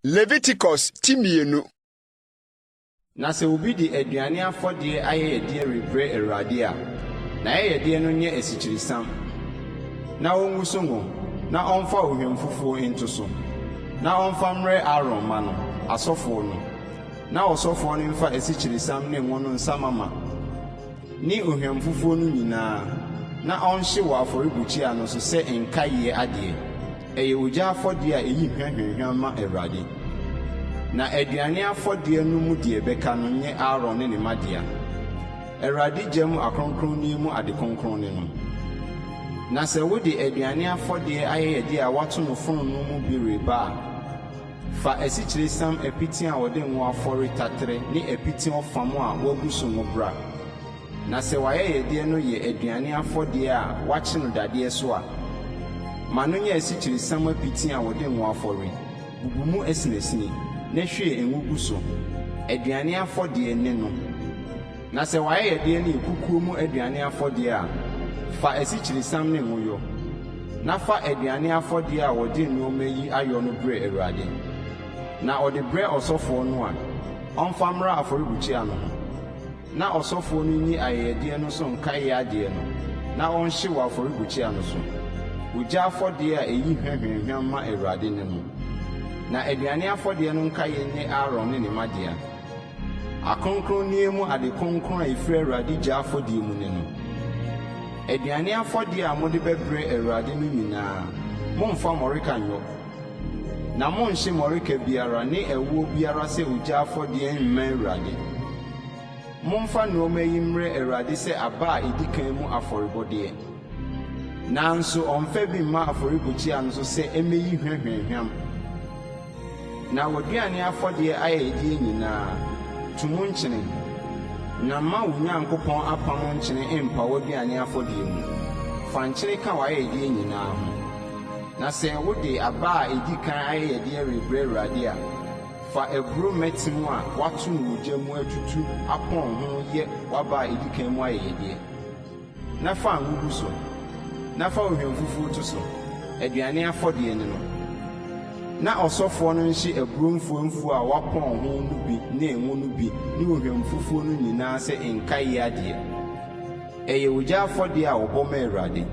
Leviticus ti mmienu. Na sɛ obi de aduane afɔdeɛ ayɛyɛdeɛ rebrɛ Awurade a, n'ayɛyɛdeɛ no nyɛ asikyiresiam, na ɔngu so ngo, na ɔmfa ohwamfufuo nto so, na ɔmfa mmrɛ Aaron mma no, asɔfoɔ no. Na ɔsɔfoɔ no mfa asikyiresiam ne ngo no nsa mama ne ohwamfufuo no nyinaa, na ɔnhye wɔ afɔrebukyia no so sɛ nkaeɛ adeɛ. Ɛyɛ ogya afɔdeɛ a ɛyi hwa hwamhwam ma Awurade. Na aduane afɔdeɛ no mu deɛ ɛbɛka no nyɛ Aaron ne ne mma dea. Awurade gya mu akronkronneɛ mu ade kronkron ne no. Na sɛ wode aduane afɔdeɛ ayɛyɛdeɛ a wɔato no fononoo mu bi reba a, fa asikyiresiam apiti a wɔde ngo afɔre taterɛ ne apiti ɔfam a wɔagu so ngo bra. Na sɛ w'ayɛyɛdeɛ no yɛ aduane afɔdeɛ a wɔakye no dadeɛ so a, ma no nyɛ asikyiresiam apiti a wɔde ngo afɔre, bubu mu asinasini, na hwie ngo gu so. Aduane afɔdeɛ ne no. Na sɛ w'ayɛyɛdeɛ no yɛ kukuo mu aduane afɔdeɛ a, fa asikyiresiam ne ngo yɔ. Na fa aduane afɔdeɛ a wɔde nnoɔma yi ayɔ no brɛ Awurade. Na ɔde brɛ ɔsɔfoɔ no a, ɔmfa mmra afɔrebukyia no ho. Na ɔsɔfoɔ no nyi ayɛyɛdeɛ no so nkaeɛ adeɛ no, na ɔnhye wɔ afɔrebukyia no so. Ogya afɔdeɛ a ɛyi hwa hwamhwam ma Awurade ne no. Na aduane afɔdeɛ no nkaeɛ nyɛ Aaron ne ne mma dea. Akronkronneɛ mu ade kronkron a ɛfiri Awurade gya afɔdeɛ mu ne no. Aduane afɔdeɛ a mode bɛbrɛ Awurade no nyinaa, mommfa mmɔreka nnyɔ. Na monnhye mmɔreka biara ne ɛwoɔ biara sɛ ogya afɔdeɛ mma Awurade. Momfa nnoɔma yi mmrɛ Awurade sɛ aba a ɛdi kan mu afɔrebɔdeɛ. Nanso ɔmmfa bi mma afɔrebukyia no so sɛ ɛmmɛyi hwa hwamhwam. Na w'aduane afɔdeɛ ayɛyɛdeɛ nyinaa, to mu nkyene, na mma wo Nyankopɔn apam nkyene mmpa w'aduane afɔdeɛ mu. Fa nkyene ka w'ayɛyɛdeɛ nyinaa ho. Na sɛ wode aba a ɛdi kan ayɛyɛdeɛ rebrɛ Awurade a, fa aburoo mmɛtem a wɔato no ogya mu atutu apɔn ho yɛ w'aba a ɛdi kan mu ayɛyɛdeɛ. Na fa ngo gu so, na fa ohwamfufuo to so, aduane afɔdeɛ ne no. Na ɔsɔfoɔ no nhye aburoo mfuamfua a wɔapɔn ho no bi ne ngo no bi ne ohwamfufuo no nyinaa sɛ nkaeɛ adeɛ. Ɛyɛ ogya afɔdeɛ a wɔbɔ ma Awurade.